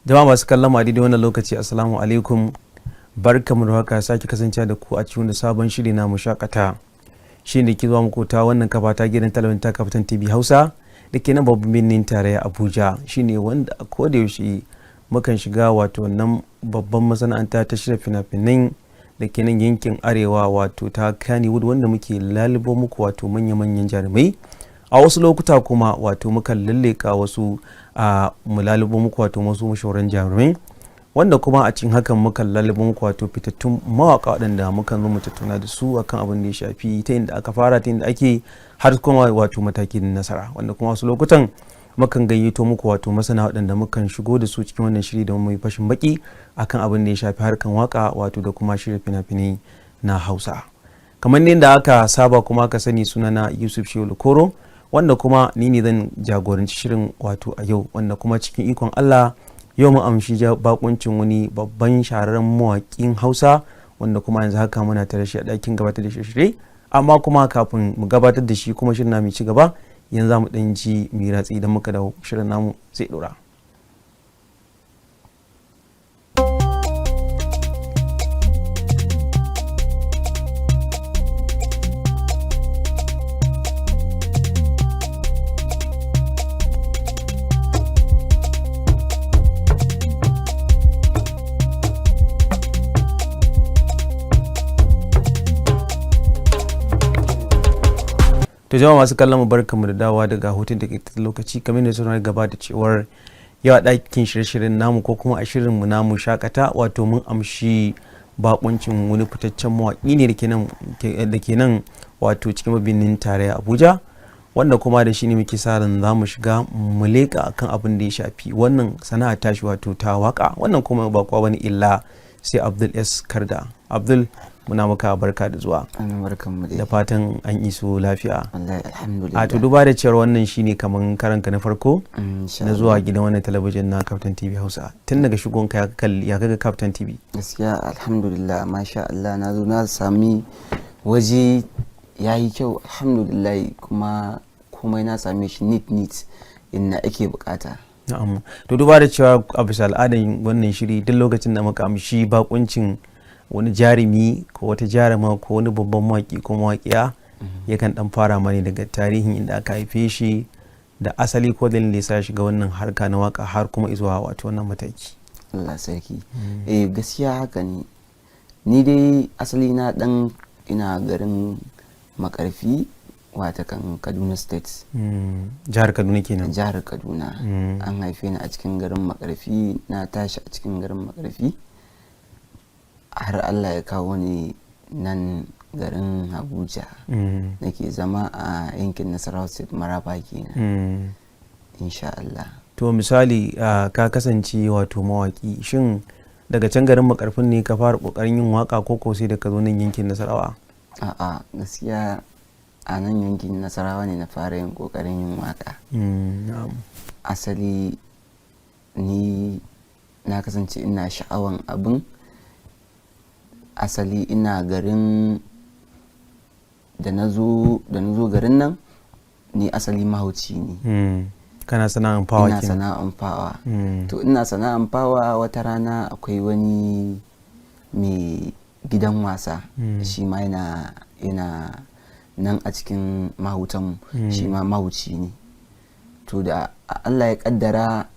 Jama'a masu kallon mu a daidai wannan lokaci, assalamu alaikum, barkamu da haka sake kasancewa da ku a cikin sabon shiri na Mu Shakata, shi ne ke zuwa muku ta wannan kafa ta gidan talabijin ta Kaftan TV Hausa da ke nan babban birnin tarayya Abuja. Shine wanda a koda yaushe mukan shiga wato nan babban masana'anta ta shirya fina-finai da ke nan yankin arewa, wato ta Kannywood, wanda muke lalubo muku wato manya-manyan jarumai. A wasu lokuta kuma wato mukan lalleka wasu a mu lalubo muku wato wasu mashahuran jarumai, wanda kuma a cikin hakan mukan lalubo muku wato fitattun mawaka waɗanda mukan zo mu tattauna da su akan abin da ya shafi ta inda aka fara, ta inda ake, har kuma wato matakin nasara, wanda kuma wasu lokutan mukan gayyato muku wato masana waɗanda mukan shigo da su cikin wannan shiri don mu yi fashin baki akan abin da ya shafi harkan waka wato da kuma shirya fina-finai na Hausa. Kamar yadda aka saba kuma aka sani, sunana Yusuf Shehu Koro, wanda kuma ni ne zan jagoranci shirin wato a yau, wanda kuma cikin ikon Allah yau mu amshi bakuncin wani babban shahararren mawaƙin Hausa, wanda kuma yanzu haka muna tare shi a ɗakin gabatar da shirye. Amma kuma kafin mu gabatar da shi kuma shirin namu ci gaba, yanzu za mu ɗan ji miratsi. Idan muka dawo, shirin namu zai ɗora. To jama'a masu kallon mu, barkamu da dawowa daga hutun da ke lokaci. Kamar da suna gaba da cewar yau a ɗakin shirye-shiryen namu ko kuma a shirin mu namu Shakata, wato mun amshi bakuncin wani fitaccen mawaƙi ne da ke nan wato cikin mabinin tarayya Abuja, wanda kuma da shi ne muke sa ran za mu shiga mu leƙa akan abin da ya shafi wannan sana'a tashi wato ta waka. Wannan kuma ba kowa bane illa sai Abdul S Karda. Abdul, muna maka barka da zuwa. Da fatan an iso lafiya. A to, duba da cewar wannan shine kaman karanka na farko na zuwa gidan wannan talabijin na Kaftan TV Hausa, tun daga shigonka ya kalli ya kaga Kaftan TV? Gaskiya alhamdulillah, masha Allah, na zo na sami waje ya yi kyau, alhamdulillah, kuma komai na same shi neat neat inda ake bukata. Na'am. To, duba da cewa a bisa al'adan wannan shiri, duk lokacin da muka amshi bakuncin wani jarumi ko wata jaruma ko wani babban mawaki ko mawaƙiya, yakan dan fara mani daga tarihin inda aka haife shi da asali ko dalilin da ya sa shiga wannan harka na waka har kuma izuwa wato wannan mataki. Allah sarki. Eh, gaskiya haka ne. Ni dai asali na dan ina garin Makarfi, watakan Kaduna State. Jihar Kaduna kenan. Jihar Kaduna. An haife ni a cikin garin Makarfi, na tashi a cikin garin Makarfi har Allah ya kawo ni nan garin Abuja. Nake zama a yankin Nasarawa State, Maraba kenan, insha Allah. To misali, ka kasance wato mawaki, shin daga can garin Makarfin ne ka fara kokarin yin waka ko sai da ka zo nan yankin Nasarawa? A'a, gaskiya a nan yankin Nasarawa ne na fara yin kokarin yin waka. Asali ni na kasance ina sha'awan abin. Asali ina garin da na zo garin nan, ni asali mahauci ne. Kana sana'an fawa? Ina sana'an fawa. To, ina sana'an fawa, wata rana akwai wani mai gidan wasa, shi ma yana nan a cikin mahautanmu, shi ma mahauci ne. To, da Allah ya kaddara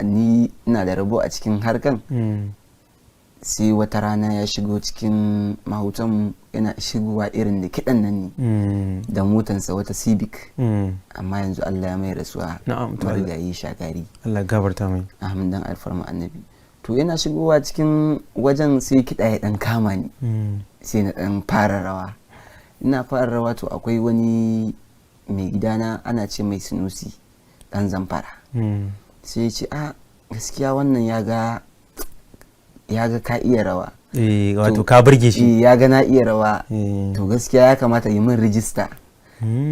ni ina da rabo a cikin harkan, sai wata rana ya shigo cikin mahautan, yana shigowa irin da kiɗan nan ne da motansa, wata Civic. Amma yanzu Allah ya mai rasuwa, marigayi Shagari. Allah gafarta mai. Ahmad dan alfarma Annabi. To, yana shigowa cikin wajen sai kiɗa ya ɗan kama ni, sai na ɗan fara rawa. Ina fara rawa, to akwai wani mai gidana ana ce mai Sinusi ɗan Zamfara. Sai ya ce, "A gaskiya wannan ya ga ka iya rawa." Eh, wato ka burge shi. Ya ga na iya rawa. To, gaskiya ya kamata yi min rijista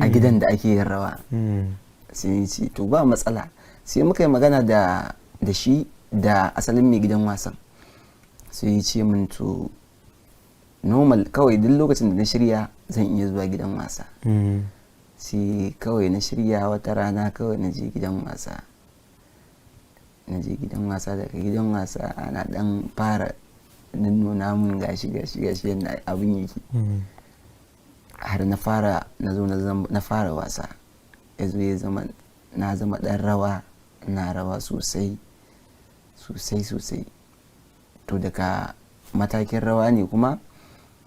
a gidan da ake yin rawa. Sai ce to ba matsala. Sai muka yi magana da shi da asalin mai gidan wasan, sai ya ce min to normal, kawai duk lokacin da na shirya zan iya zuwa gidan wasa. Sai kawai na shirya wata rana, kawai na je gidan wasa. Na je gidan wasa, daga gidan wasa ana dan fara nuna mun gashi gashi gashi yadda abin yake. Har na fara, na zo na fara wasa, ya zo ya zama na zama dan rawa, na rawa sosai sosai sosai. To daga matakin rawa ne kuma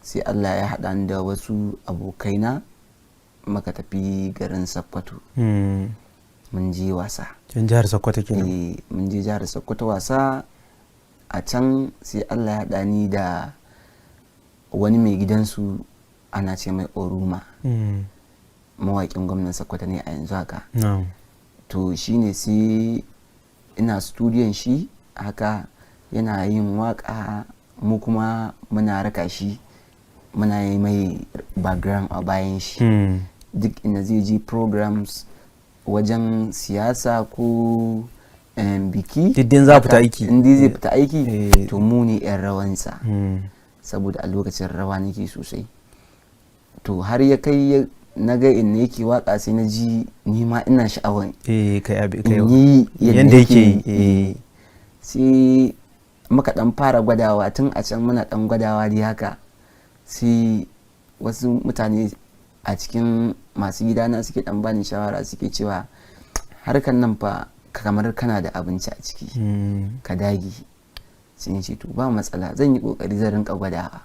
sai Allah ya haɗa ni da wasu abokaina, muka tafi garin Sokoto. Mun je wasa. Can jihar Sokoto kenan? Eh, mun je jihar Sokoto wasa. A can sai Allah ya haɗa ni da wani mai gidansu, ana ce mai Oruma. Mawaƙin gwamnan Sokoto ne a yanzu haka. To shine sai ina studiyon shi haka, yana yin waka, mu kuma muna raka shi, muna yi mai background a bayan shi. Duk inda zai je programs wajen siyasa ko biki. Duk za fita aiki. In dai zai fita aiki, to mu ne 'yan rawansa. Saboda a lokacin rawa nake sosai. To har ya kai na ga inda yake waka, sai na ji ni ma ina sha'awan eh kai abi kai in yi yanda yake yi, eh. Sai muka dan fara gwadawa tun a can, muna dan gwadawa dai haka, sai wasu mutane a cikin masu gidana suke dan bani shawara, suke cewa harkan nan fa kamar kana da abinci a ciki, ka dage. Sai ce to ba matsala, zan yi kokari, zan rinka gwadawa,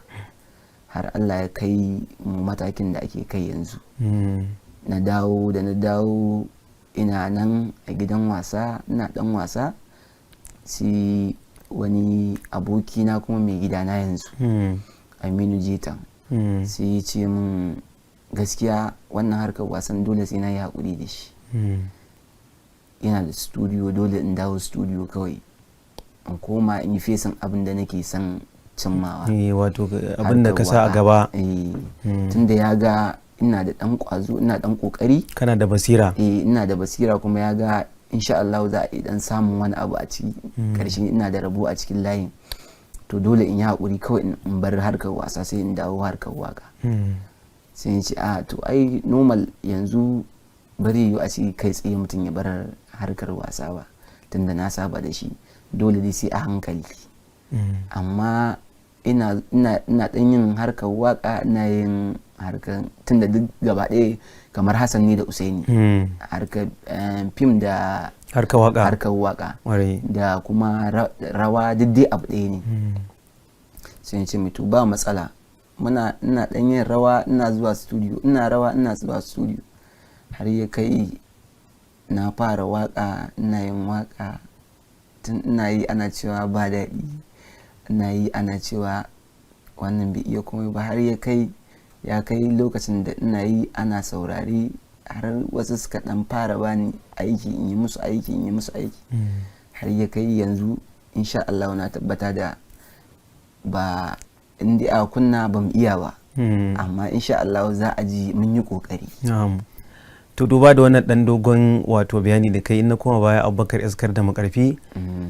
har Allah ya kai mu matakin da ake kai yanzu. Na dawo, da na dawo ina nan a gidan wasa, ina dan wasa, sai wani abokina kuma mai gidana yanzu, Aminu Jitan, sai ya ce min gaskiya wannan harkar wasan dole sai na yi haƙuri da shi. Yana da studio, dole in dawo studio kawai, in koma in yi fesin abin da nake son cimmawa. Wato abin da ka sa a gaba. Tunda ya ga ina da dan kwazo, ina dan kokari. Kana da basira. Eh, ina da basira, kuma ya ga insha Allah za a dan samun wani abu a ciki karshe, ina da rabo a cikin layin. To dole in yi hakuri kawai in bar harkar wasa, sai in dawo harkar waka. Sai in ce a to ai normal, yanzu bari yiwu a ce kai tsaye mutum ya bar harkar wasa ba, tunda na saba da shi, dole dai sai a hankali. Amma ina dan yin harkar waka, ina yin harkar, tunda duk gaba ɗaya kamar Hassan ne da Usaini, harkar fim da harkar waka, harkar waka da kuma rawa, duk dai abu ɗaya ne. Sai ce mutu ba matsala, muna ina dan yin rawa, ina zuwa studio, ina rawa, ina zuwa studio, har ya kai na fara waka. Ina yin waka, tun ina yi ana cewa ba daɗi, ina yi ana cewa wannan bai iya komai ba, har ya kai lokacin da ina yi ana saurari, har wasu suka dan fara bani aiki, in yi musu aiki, in yi musu aiki, har ya kai yanzu insha Allah na tabbata da ba inda a kunna ba mu iya ba, amma insha Allah za a ji mun yi kokari. To duba da wannan dan dogon wato bayani da kai, na koma baya, Abubakar Iskar da Makarfi,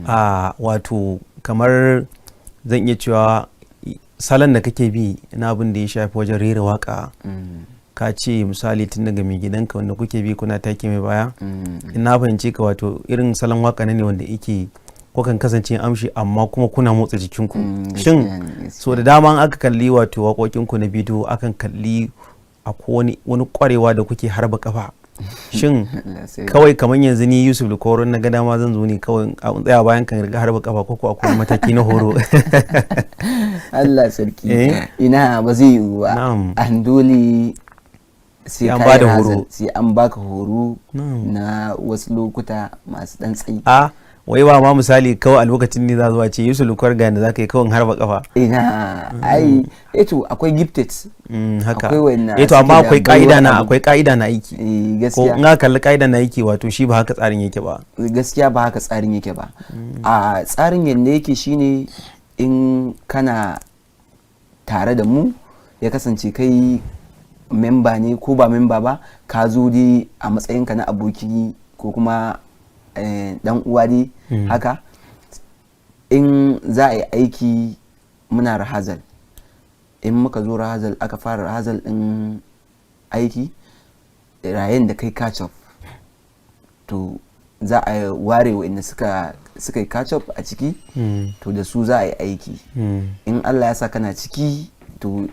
a wato kamar zan iya cewa salon da kake bi na abin da ya shafi wajen rera waka, ka ce misali tun daga mai gidanka wanda kuke bi kuna take mai baya, ina fahimci ka, wato irin salon waka ne wanda yake kukan kasance amshi amma kuma kuna motsa jikinku. Shin so da dama aka kalli wato waƙoƙinku na bidiyo, akan kalli akwai wani kwarewa da kuke harba kafa. Shin kawai kamar yanzu ni Yusuf Lukoro na ga dama zan zo ne kawai a tsaya bayan kan riga harba kafa, ko akwai mataki na horo? Allah sarki, ina, ba zai yiwu ba. An dole sai an bada horo. Sai an baka horo na wasu lokuta masu dan tsayi. A wai ba ma misali kawai a lokacin ne za zuwa ce Yusuf Lukwar ga da zaka yi kawai harba kafa? Ina, ai eto akwai gifted. Haka akwai wannan eto, amma akwai ka'ida na aiki. Gaskiya ko in aka kalli ka'ida na aiki, wato shi ba haka tsarin yake ba. Gaskiya ba haka tsarin yake ba. A tsarin yadda yake shine, in kana tare da mu, ya kasance kai memba ne ko ba memba ba, ka zo dai a matsayinka na aboki ko kuma dan uwa dai haka, in za a yi aiki muna rehearsal. In muka zo rehearsal, aka fara rehearsal din aiki, yayin da kai catch up, to Za a ware wa'inda suka yi catch up a ciki, to da su za a yi aiki. In Allah ya sa kana ciki, to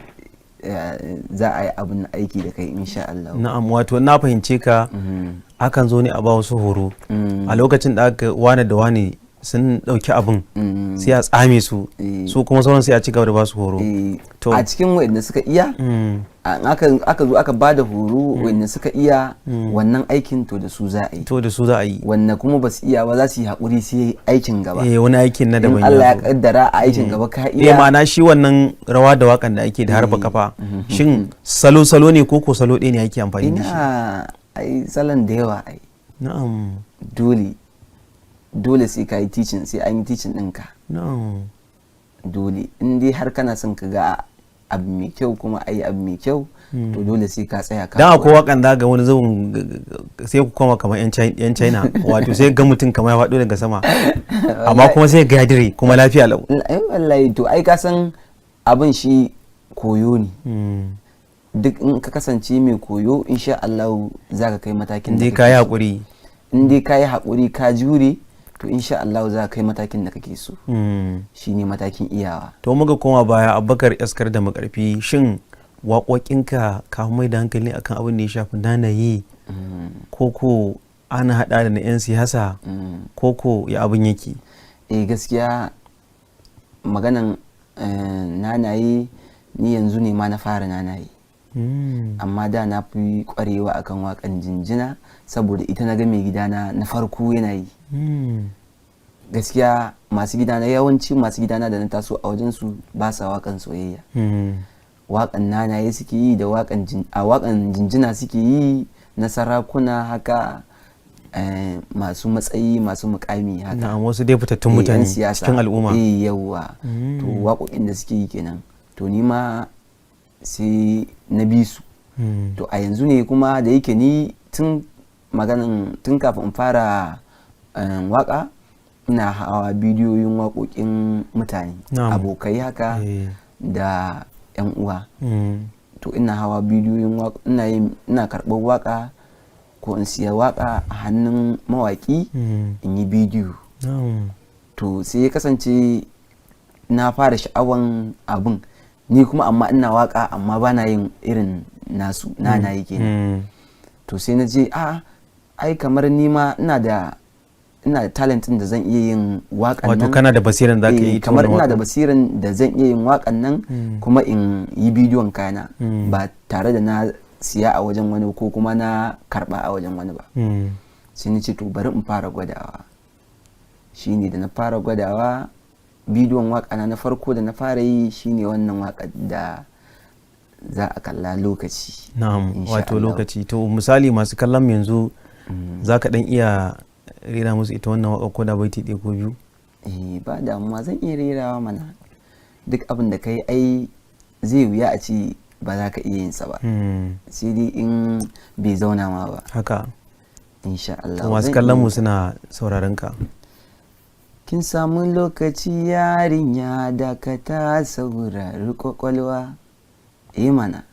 za a yi abin aiki da kai, insha Allah. Na'am, wato na fahimce ka, akan zo ne a ba wasu horo. A lokacin da aka wane da wane sun dauki abin, sai a tsame su, su kuma sauran sai a ci gaba da ba su horo. To a cikin wa'inda suka iya, aka zo aka ba da horo, wa'inda suka iya wannan aikin, to da su za a yi. To da su za a yi. Wanda kuma ba su iya ba, za su yi haƙuri sai aikin gaba. Eh, wani aikin na daban. In Allah ya kaddara a aikin gaba ka iya. Eh, ma'ana shi wannan rawa da wakan da ake da harba kafa, shin salo salo ne ko ko salo ɗaya ne ake amfani da shi? Ina, ai salon da yawa ai. Dole dole sai ka yi teaching, sai an yi teaching ɗinka. Dole, in dai har kana son ka ga abu mai kyau kuma a yi abu mai kyau, to dole sai ka tsaya ka Dan akwai wakan da ga wani zubin sai ku koma kamar yan China, wato sai ga mutum kamar ya faɗo daga sama, amma kuma sai ga dire kuma lafiya lau. Wallahi, to ai ka san abin shi koyo ne. Duk in ka kasance mai koyo, insha Allah za ka kai matakin da ka yi haƙuri. In dai ka yi haƙuri, ka jure, to insha Allah za ka kai matakin da kake so, shine matakin iyawa. To muka koma baya, Abubakar Yaskar da Makarfi, shin waƙoƙinka ka mai da hankali akan abin da ya shafi nanaye, ko ko ana haɗa da na 'yan siyasa, ko ko ya abin yake? Eh, gaskiya maganan nanaye, ni yanzu ne ma na fara nanaye, amma da na fi kwarewa akan wakan jinjina, saboda ita na ga mai gidana na farko yana yi. Gaskiya masu gidana, yawanci masu gidana da na taso a wajensu, ba sa wakan soyayya. Wakan nanaye suke yi da wakan jinjina suke yi na sarakuna haka, masu matsayi, masu mukami haka. Na'am, wasu dai fitattun mutane cikin al'umma. Eh, yawwa. To waƙoƙin da suke yi kenan, to ni ma sai na bi su. To a yanzu ne kuma, da yake ni tun maganan tun kafin in fara waka, ina hawa bidiyoyin waƙoƙin mutane, abokai haka da yan uwa. To ina hawa bidiyoyin, ina yin, ina karɓar waka ko in siya waka a hannun mawaƙi in yi bidiyo. To sai ya kasance na fara sha'awan abin ni kuma, amma ina waka amma ba na yin irin nasu na yi kenan. To sai na je, a ai kamar ni ma ina da talent da zan iya yin wakan nan. Wato kana da basiran da ka yi. Kamar ina da basiran da zan iya yin wakan nan kuma in yi bidiyon kayana ba tare da na siya a wajen wani ko kuma na karba a wajen wani ba. Sai na ce to bari in fara gwadawa. Shine da na fara gwadawa, bidiyon waka na farko da na fara yi shine wannan waka da za a kalla, "Lokaci". Na'am, wato "Lokaci". To misali masu kallon yanzu, za ka dan iya rera musu ita wannan waka ko da baiti ɗaya ko biyu? Eh, ba damuwa, zan iya rerawa mana. Duk abin da kai ai zai wuya a ci ba za ka iya yin sa ba, sai dai in bai zauna ma ba. Insha Allah. To masu kallon mu suna sauraron ka. Kin samu lokaci, yarinya, dakata, saurari kwakwalwa. Eh mana,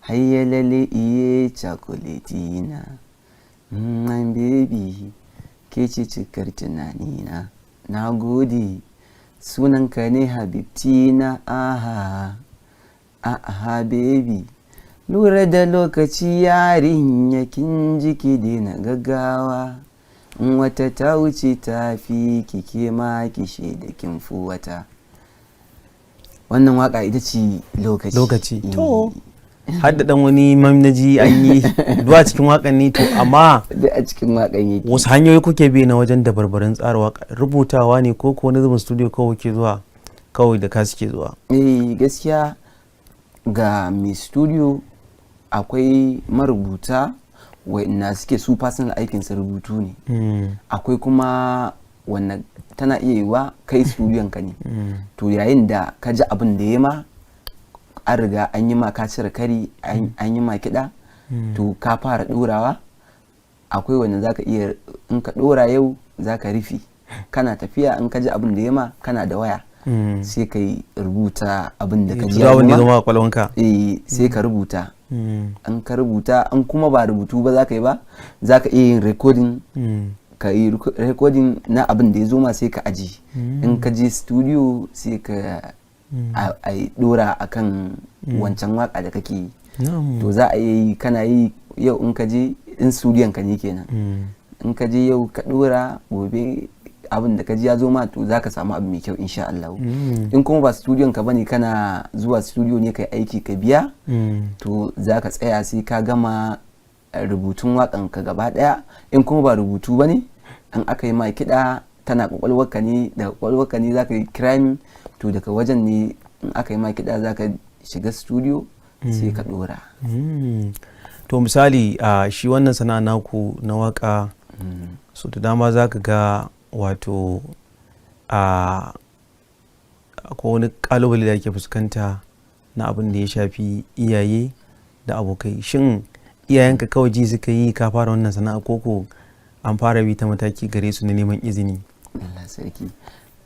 hayyalale iye cakuleti na, baby, ke ce cikar tunanina. Na gode, sunanka ne habibti na. Aha aha, baby, lura da lokaci, yarinya, kin ji, ki daina gaggawa. In wata ta wuce ta fi kike ma ki da kin fi wata. Wannan waka ita ce "Lokaci". "Lokaci". To har da dan wani mamnaji an yi duwa cikin wakan ne, to amma Da a cikin wakan yake. Wasu hanyoyi kuke bi na wajen dabarbarin tsara waka? Rubutawa ne ko ko wani zubin studio kawai ke zuwa, kawai da ka suke zuwa? Eh, gaskiya ga mai studio akwai marubuta wa'ina suke su personal aikin su rubutu ne. Akwai kuma wanda tana iya yiwa kai studiyon ka ne. To yayin da ka ji abin da ya ma, an riga an yi ma, ka cire kari, an yi ma kiɗa, to ka fara ɗorawa. Akwai wanda zaka iya in ka ɗora yau zaka rufe, kana tafiya in ka ji abin da ya ma, kana da waya, sai ka yi rubuta abin da ka ji ya ya yi ma. Zama a kwalwanka. Eh, sai ka rubuta. An ka rubuta, an kuma ba rubutu ba za ka yi ba, za ka iya yin recording. Ka yi recording na abin da ya zo ma, sai ka aji. In ka je studio, sai ka a yi dora akan wancan waka da kake yi. To za a yi, kana yi yau, in ka je in studiyon ka ne kenan, in ka je yau ka dora, gobe abin da ka ji ya zo ma, to za ka samu abu mai kyau insha Allah. In kuma ba studiyon ka bane, kana zuwa studio ne kai aiki ka biya, to za ka tsaya sai ka gama rubutun wakan ka gaba daya. In kuma ba rubutu ba ne, in aka yi ma kiɗa, tana kwakwalwarka ne, daga kwakwalwarka ne za ka yi kiramin. To daga wajen ne in aka yi ma kiɗa, za ka shiga studio sai ka dora. To misali, a shi wannan sana'a naku na waka, so da dama za ka ga wato a akwai wani kalubale da ake fuskanta na abin da ya shafi iyaye da abokai. Shin iyayenka kawai ji suka yi ka fara wannan sana'a, koko an fara bi ta mataki gare su na neman izini? Allah sarki!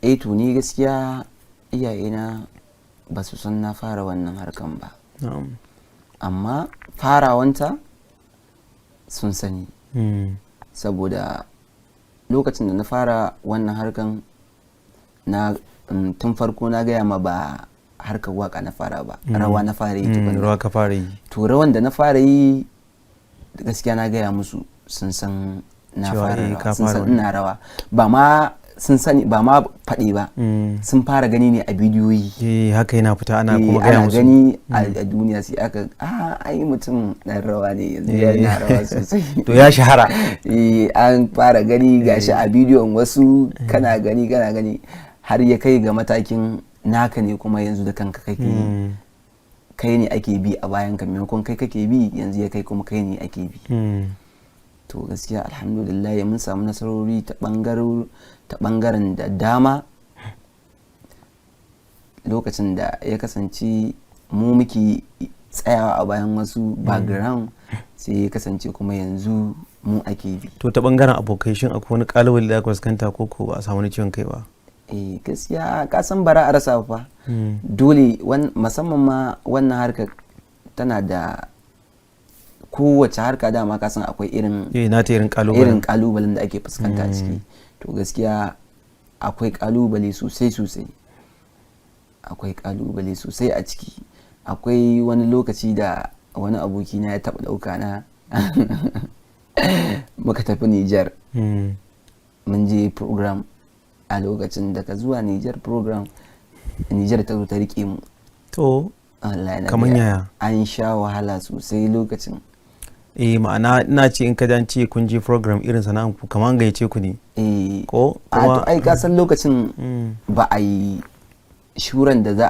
Eh, to ni gaskiya iyayena ba su san na fara wannan harkan ba. Amma farawanta sun sani, saboda lokacin da na fara wannan harkan na tun farko na gaya ma, ba harkar waka na fara ba, rawa na fara yi tukunna. Rawa ka fara yi. To rawan da na fara yi, gaskiya na gaya musu, sun san na Cewa fara eh, rawa. ka Sun fara san wannan. ina rawa, ba ma sun sani ba, ma faɗi ba, sun fara gani ne a bidiyoyi. Eh, haka yana fita ana Eh, kuma gaya ana musu. gani a duniya, sai aka a ai mutum dan rawa ne yanzu, yana rawa sosai. To ya shahara. Eh, an fara gani gashi a bidiyon wasu, kana gani, kana gani, har ya kai ga matakin naka ne kuma yanzu da kanka kake yi. Kai ne ake bi a bayan ka, maimakon kai kake bi, yanzu ya kai kuma kai ne ake bi. To gaskiya alhamdulillah, mun samu nasarori ta bangaren da dama lokacin da ya kasance mu muke tsayawa a bayan wasu background, sai ya kasance kuma yanzu mu ake bi. To ta bangaren abokai, shin akwai wani kalubale da aka fuskanta, ko ba a samu wani ciwon kai ba? Eh, gaskiya ka san bara a rasa fa. Dole, musamman ma wannan harkar tana da, kowace harka dama ka san akwai irin Eh, na ta irin kalubalen. Irin kalubalen da ake fuskanta a ciki. To gaskiya akwai kalubale sosai sosai, akwai kalubale sosai a ciki. Akwai wani lokaci da wani abokina ya taɓa ɗauka na, muka tafi Nijar. Mun je program a lokacin, daga zuwa Nijar program, Nijar ta zo ta rike mu. To. Wallahi na Kaman gaya, yaya? An sha wahala sosai lokacin. Eh, ma'ana ina ce in ka ji ce kun je program, irin sana'an ku, kaman gayyace ku ne? Eh. Ko A kuma to ai ka san lokacin ba a yi shuran da za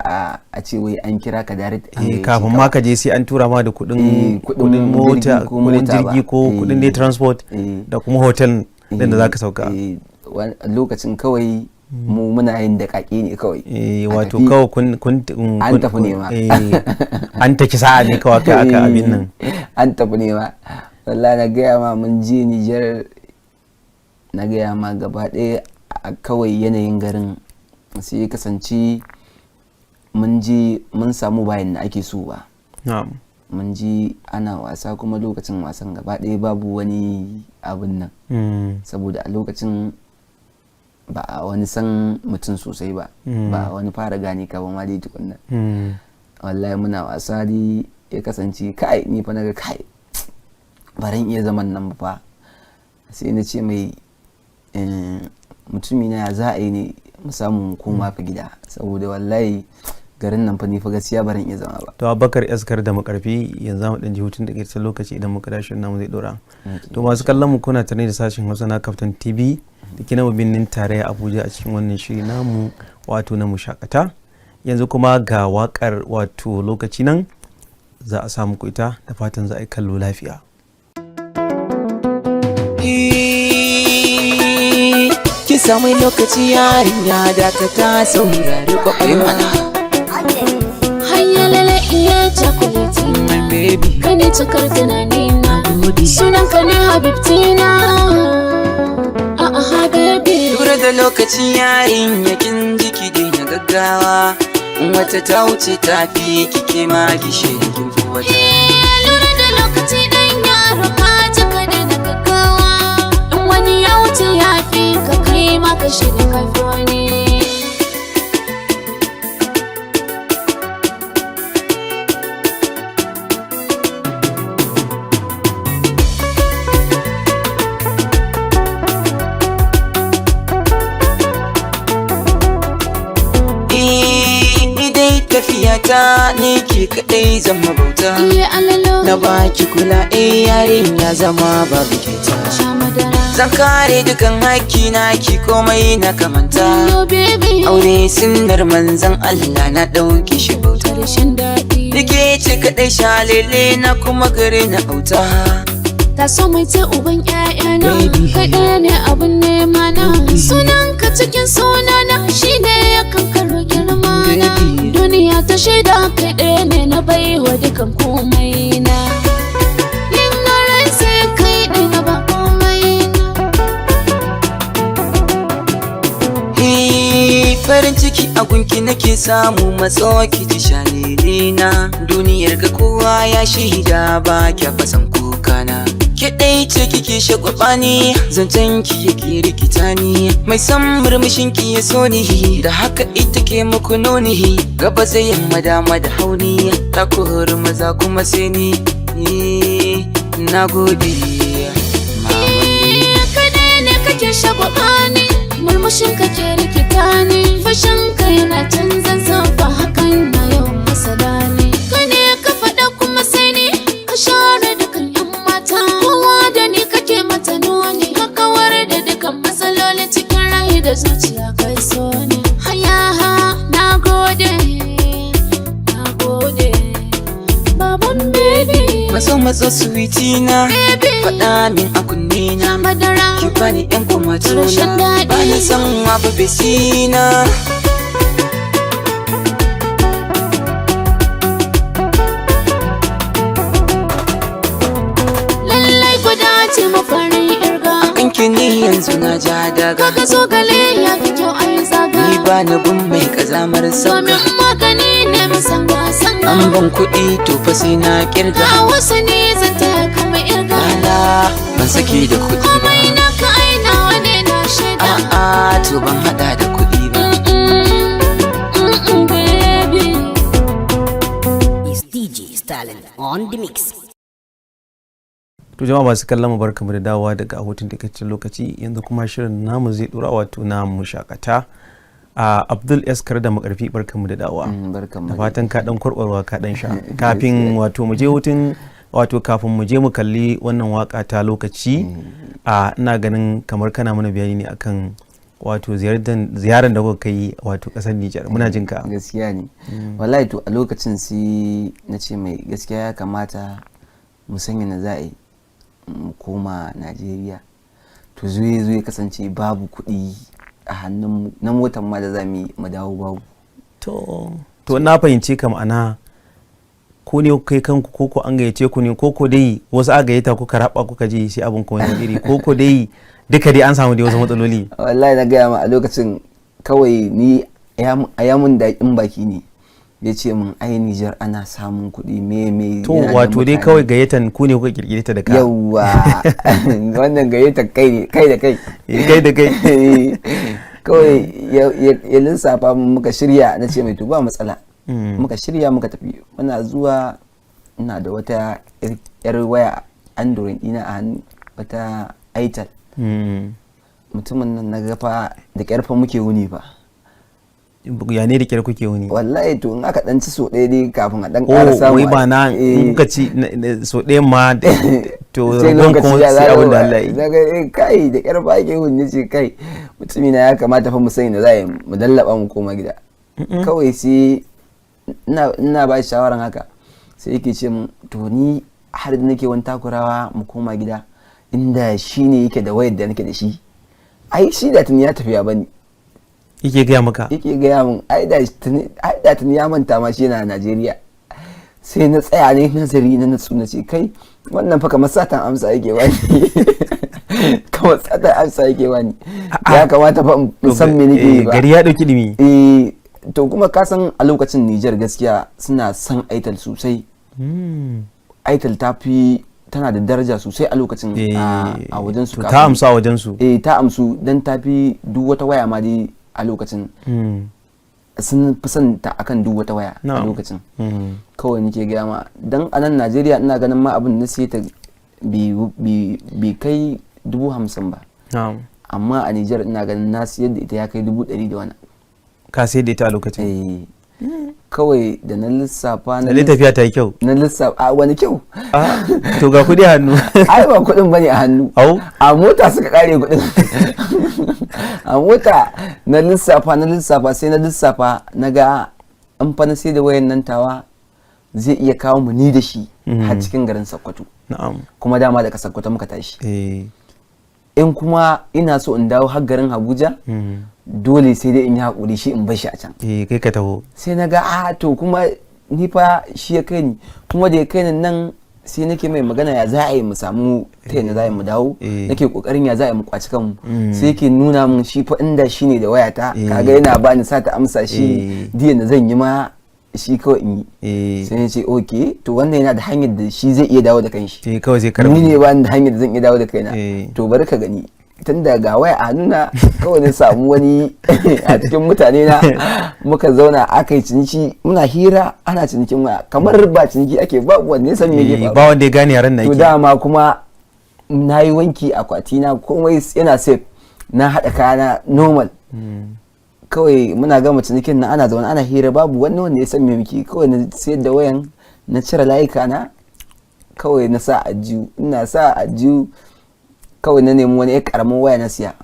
a ce wai an kira ka direct an Eh, gayyace kafin ka ma ba. ka je sai an tura ma da kudin Eh, kudin kudin mota, jirgi ko kudin mota ba. jirgi ko kudin dai transport Eh. da kuma hotel din da zaka sauka. Eh, lokacin kawai mu muna yin daƙaƙe ne kawai. Eh, A wato tafi. kawai kun An tafi nema. Eh, an taki sa'a ne kawai aka abin nan. An tafi nema. Wallahi na gaya ma, mun je Nijar, na gaya ma, gaba ɗaya a kawai yanayin garin sai ya kasance mun je mun samu bayan da ake so ba. Mun je ana wasa, kuma lokacin wasan gaba ɗaya babu wani abin nan, saboda a lokacin ba a wani san mutum sosai ba, ba a wani fara gane ka ba ma dai tukunna. Wallahi muna wasa dai, ya kasance kai ni fa naga kai baran iya zaman nan ba fa. Sai na ce mai, mutumi na, ya za a yi ne mu samu mu koma fa gida? Saboda wallahi garin nan fa ni fa gaskiya baran iya zama ba. To Abubakar Eskar da Makarfi, yanzu za mu dan ji hutun da ke lokaci, idan muka dashi namu zai dora. To masu kallon mu, kuna tare da sashen Hausa na Kaftan TV da ke nama birnin tarayya Abuja a cikin wannan shiri namu, wato na Mushakata. Yanzu kuma ga wakar, wato lokaci nan za a samu ku ita, da fatan za a yi kallo lafiya. Ki samu lokaci yarinya, da ka ta saurari kwakwalwa. Hayya lele iya chocolate. My baby. Kai ne cikar tunanina. Sunan ka ne habibtina. A'a habibi. Lura da lokaci yarinya, kin ji, ki daina gaggawa. In wata ta wuce ta fi kike ma ki shaida kin fi wata. Lura da lokaci dan yaro, ka ji, ka daina gaggawa. In wani ya wuce Tafiya ta ni ke kadai zan mabauta. Iye alalo. Na baki kula eh yarinya zama babu kyauta. Sha madara. Zan kare dukan haƙƙi na ki komai na kamanta. Yo baby. Aure sunnar manzon Allah na ɗauki shi bauta. Karshen daɗi. Nike ce kaɗai shalele na kuma gare na auta. Ta so mai ce uban ƴaƴana. Baby. Kai ɗaya ne abin nema na. Sunan ka cikin sunana shine ya kankaro girma na. Baby. Duniya ta shaida kai ɗaya ne na baiwa dukan komai na. Yin ran sai kai ɗaya na ba komai na. Hey, farin ciki a gunki nake samu matso ki ji shalele na. Duniyar ga kowa ya shaida ba kya fasan kukana. Ke ɗai ce kike shagwaba ni, zancen ki yake rikita ni. Mai san murmushin ki ya so ni, da haka ita ke muku nuni. Gaba sai yamma dama da hauni, ta kori maza kuma sai ni. Ni, na gode. Mama. Kai ɗaya ne kake shagwaba ni, murmushin kake rikita ni, fashin ka yana canza zafa hakan na yau masada ne. Kai ne ka faɗa kuma sai ni ka share dukan yan mata, kowa da ni kake mata nuni, ka kawar da dukan matsaloli cikin rai da zuciya kai so ne. Haya ha, na gode, na gode, baban baby. Matso matso sweetie na, Baby. faɗa min a kunne na. Madara. Ki bani yan kwamato Rashin na, daɗi. bani san abu besina. Lallai guda ce mafarin irga. Kanki ni yanzu na ja daga. Kaga zogale ya fi kyau a yi zaga. Ni ba na bin mai kazamar sabga. Domin magani ne mai sanga sanga. An ban kuɗi to fa sai na kirga. Ga wasu ne zan taya kama irga. Lala ban saki da kuɗi ba. Komai na ka aina wane na shaida. A'a to ban hada da kuɗi ba. Mm-mm, mm-mm, baby. Is DJ Stalin on the mix. To jama'a masu kallon mu, barkamu da dawowa daga hutun takaitaccen lokaci. Yanzu kuma shirin namu zai dora, wato na mu shakata. A Abdul Eskar da Makarfi, barkamu da dawowa. Barkanmu Da dai. fatan ka dan kwarkwarwa ka dan sha kafin wato mu je hutun, wato kafin mu je mu kalli wannan waka ta lokaci. A ina ganin kamar kana mana bayani ne akan wato ziyarar da kuka kai wato kasar Nijar. Muna jin ka. Gaskiya ne wallahi. To a lokacin sai na ce mai gaskiya ya kamata mu sanya na za a yi mu koma Najeriya. To zuwa zo ya kasance babu kuɗi a hannun na motar ma da za mu yi mu dawo babu. To na fahimce ka, ma'ana ko ne kai kanku ko ko an gayyace ku ne, ko ko dai wasu aka gayyata kuka raba kuka je, sai abin kuma wani iri, ko ko dai duka dai an samu dai wasu matsaloli? Wallahi na gaya ma, a lokacin kawai ni a yamun daƙin baki ne ya ce min ai Nijar ana samun kuɗi me me. To yana da wato dai mutane. Kawai gayyatan ku ne kuka kirkire ta da ka? Yawwa, wannan gayyata kai ne kai da kai. Eh, kai da kai. Kawai ya lissafa mun, muka shirya. na ce mai to ba matsala. Muka shirya muka tafi. Muna zuwa ina da wata yar waya Android ɗina a hannu, wata Itel. Mutumin nan na gafa da kyarfa muke wuni fa. Ya ne da kyar kuke wuni? Wallahi to in aka dan ci so ɗaya dai kafin a dan ƙara Oh, samu. wai ba na in kuka ci so ɗayan ma to sai rabon lokaci kuma ya sai abin da Allah ya yi. zaga eh, kai da kyar fa ake wuni. Ce kai mutumina ya kamata fa mu sani da za a yi mu lallaba mu koma gida. Kawai sai ina ba shi shawaran haka, sai yake ce mun to ni har da nake wani takurawa mu koma gida, inda shi ne yake da wayar da nake da shi, ai shi da tuni ya tafi ya bani. Yake gaya maka? Yake gaya mun ai da tuni ya manta ma shi yana Najeriya. Sai na tsaya ne nazari na natsu, na ce kai wannan fa kamar satan amsa yake bani, kamar satan amsa yake bani. Ya kamata fa in san me nake yi ba. Gari ya dauki dimi. Eh, to kuma ka san a lokacin Niger gaskiya suna son Itel sosai. Itel ta fi tana da daraja sosai a lokacin a wajen su. To ta amsa a wajen su. Eh, ta amsu dan ta fi duk wata waya ma dai a lokacin. Sun fi son ta akan duk wata waya a lokacin. Kawai nake gaya ma, dan a nan Najeriya ina ganin ma abin na sai ta bai kai 50,000 ba. Amma a Nijar ina ganin na siyar da ita ya kai 100,000 da wani. Ka sai da ita a lokacin? Eh. Kawai da na lissafa na Lalle tafiya ta yi kyau. Na lissafa a wani kyau. Ah, to ga kuɗi a hannu. Ai ba kuɗin bane a hannu. Au. A mota suka kare kuɗin a mota. Na lissafa, na lissafa, sai na lissafa na ga an fa na sai da wayan nan tawa zai iya kawo mu ni da shi har cikin garin Sokoto. Kuma dama daga Sokoto muka tashi. In kuma ina so in dawo har garin Abuja, dole sai dai in yi haƙuri shi in bar shi a can. Eh, kai ka taho. Sai na ga a to kuma ni fa shi ya kai ni, kuma da ya kai ni nan sai nake mai magana ya za a yi mu samu ta yadda za a yi mu dawo. Nake kokarin ya za a yi mu kwaci kanmu. Sai yake nuna mun shi fa inda shi ne da wayata, kaga yana bani sata amsa shi, diyan da zan yi ma shi kawai in yi. Sai na ce okay, to wannan yana da hanyar da shi zai iya dawo da kanshi. Eh, kawai sai karbi. Ni ne ba ni da hanyar da zan iya dawo da kaina. To bari ka gani, tun da ga waya a hannuna, kawai na samu wani a cikin mutane na muka zauna aka yi ciniki, muna hira ana cinikin waya kamar ba ciniki ake ba, wanne san me ke faruwa. Ba wanda ya gane yaren na To yake. dama kuma na yi wanki akwati na, komai yana safe, na haɗa kayana normal. Kawai muna gama cinikin nan ana zaune ana hira, babu wani wanda ya san me muke. Kawai na sayar da wayan, na cire layuka na, kawai na sa ajiyu. Ina sa ajiyu kawai na nemi wani karamin waya na siya.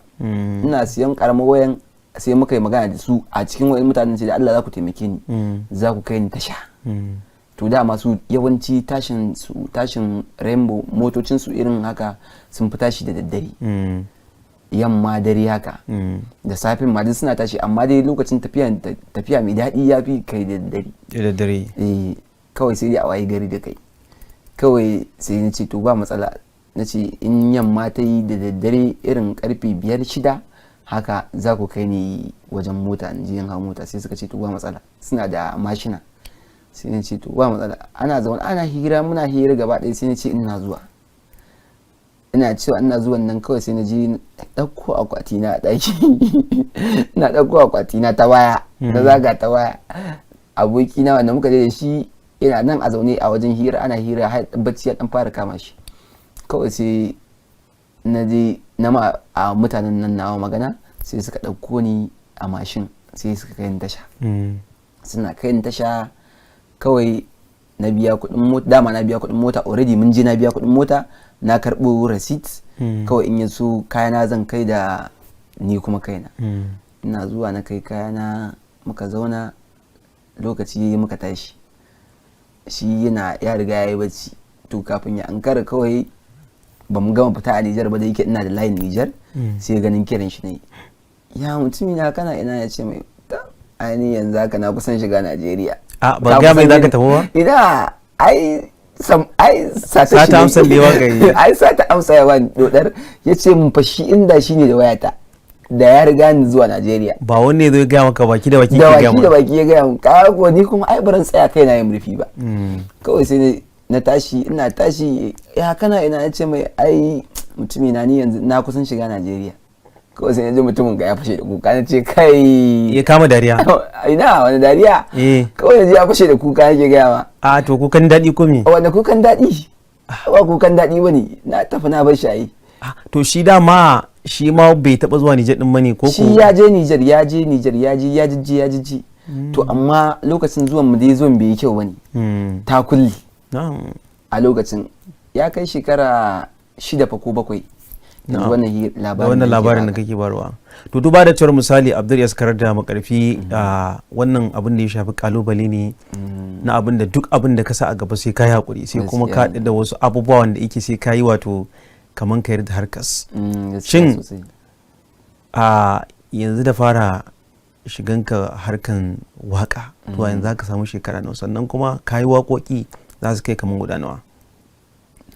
Ina siyan karamin wayan sai muka yi magana da su a cikin wani mutanen, ce da Allah za ku taimake ni, za ku kai ni tasha. To dama su yawanci tashin su, tashin Rainbow, motocin su irin haka sun fi tashi da daddare, yamma, dare haka. Da safin ma duk suna tashi, amma dai lokacin tafiya, tafiya mai daɗi ya fi kai da daddare. Da daddare. Eh, kawai sai dai a waye gari da kai. Kawai sai na ce to ba matsala, na ce in yamma ta yi da daddare irin karfe 5, 6 haka za ku kai ni wajen mota in je in hau mota. Sai suka ce to ba matsala, suna da mashina. Sai na ce to ba matsala. Ana zaune ana hira, muna hira gaba ɗaya, sai na ce ina zuwa. Ina cewa ina zuwan nan, kawai sai na je na ɗauko akwati na a ɗaki. Ina ɗauko akwati na ta waya, na zaga ta waya. Abokina wanda muka je da shi yana nan a zaune a wajen hira, ana hira har bacci ya dan fara kama shi. Kawai sai na je na ma a mutanen nan nawa magana, sai suka ɗauko ni a mashin, sai suka kai ni tasha. Suna kai ni tasha, kawai na biya kuɗin mota. Dama na biya kuɗin mota already, mun je na biya kuɗin mota, na karɓo receipt. Kawai in yaso kayana zan kai da ni kuma kaina. Ina zuwa na kai kayana, muka zauna, lokaci yayi muka tashi. Shi yana ya riga ya yi bacci. To kafin ya ankara, kawai ba mu gama fita a Nijar ba, da yake ina da layin Nijar, sai ganin kiran shi ne, "Ya mutumi na, kana ina?" Ya ce mai ta ainihin yanzu haka na kusan shiga Najeriya. A, ba Ka gaya mai kusan zaka tafi ba? Ina, ai sam ai sata Sata shi ne. amsan da yawa ka yi. Ai sata amsa ya bani dodar, ya ce mun fa shi inda shi ne da wayata da ya riga ni zuwa Najeriya. Ba wanne zai gaya maka baki da baki Da ke gaya baki da maka. baki ya gaya mun. Ka ko ni kuma ai baran tsaya kai na yin murfi ba. Kawai sai na tashi, ina tashi, "Ya kana ina?" Ya ce mai ai mutumi na, ni yanzu na kusan shiga Najeriya. Kawai sai na ji mutumin ga ya fashe da kuka, na ce kai. Ya kama dariya. Ina wani dariya? Kawai na ji ya fashe da kuka, nake gaya ma. A to kukan daɗi ko me? Wanda kukan daɗi? Ba kukan daɗi bane, na tafi na bar shi ayi. Ah, to shi dama shi ma bai taɓa zuwa Nijar ɗin bane ko Shi ko? ya je Nijar, ya je Nijar, ya je, ya jijji, ya jijji. To amma lokacin zuwan mu dai zuwan bai yi kyau bane. Ta kulli. A lokacin ya kai shekara 6 fa ko 7 yanzu wannan Da labarin wannan da nake labarin da baka. kake barwa. To duba da cewar misali Abdul Yaskar da Makarfi, wannan abin da ya shafi kalubale ne na abin da duk abin da ka sa a gaba sai ka yi hakuri, sai kuma ka Gaskiya haɗu da wasu abubuwa wanda yake sai ka yi, wato kaman ka yarda harkas. Gaskiya sosai. A yanzu da fara shiganka harkan waka to yanzu za ka samu shekara nawa? Sannan kuma ka yi waƙoƙi za su kai kaman guda nawa?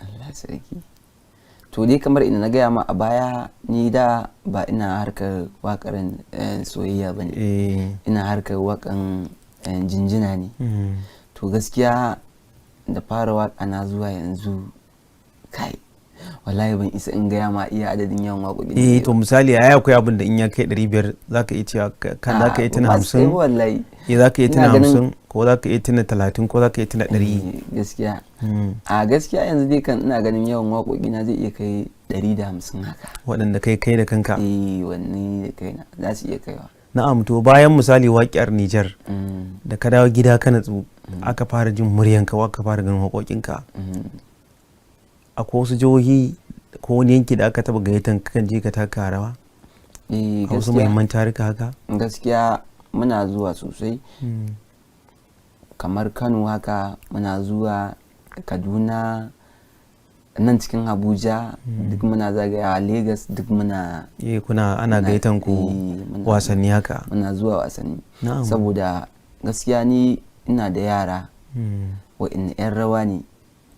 Allah sarki. To dai kamar ina na gaya ma a baya, ni da ba ina harkar wakar soyayya bane. Ina harkar wakan jinjina ne. To gaskiya da fara waka na zuwa yanzu, kai wallahi ban isa in gaya ma iya adadin yawan waƙoƙin da Eh, na to yi ba. Misali ai akwai abin da in ya kai 500 zaka iya cewa kan zaka iya tuna Ba su kai 50. ba wallahi. Eh, zaka iya Ina tuna ganin- 50 ko zaka iya tuna 30 ko zaka iya tuna 100. Eh, gaskiya. A gaskiya yanzu dai kan ina ganin yawan waƙoƙi na zai iya kai 150 haka. Waɗanda kai kai da kanka? Eh, wannan da kaina za su iya kaiwa. Na'am, to bayan misali waƙiyar Nijar da ka dawo gida ka natsu, aka fara jin muryanka, aka fara ganin waƙoƙinka, akwai wasu jihohi ko wani yanki da aka taɓa gayyatan ka kan je ka taka rawa Eh, a wasu gaskiya muhimman tarika haka? Gaskiya muna zuwa sosai, kamar Kano haka muna zuwa, Kaduna, nan cikin Abuja duk muna zagayawa, Lagos duk muna Eh, kuna ana gayyatan ku eh, wasanni haka? Muna zuwa wasanni, saboda gaskiya ni ina da yara wa'in 'yan rawa ne.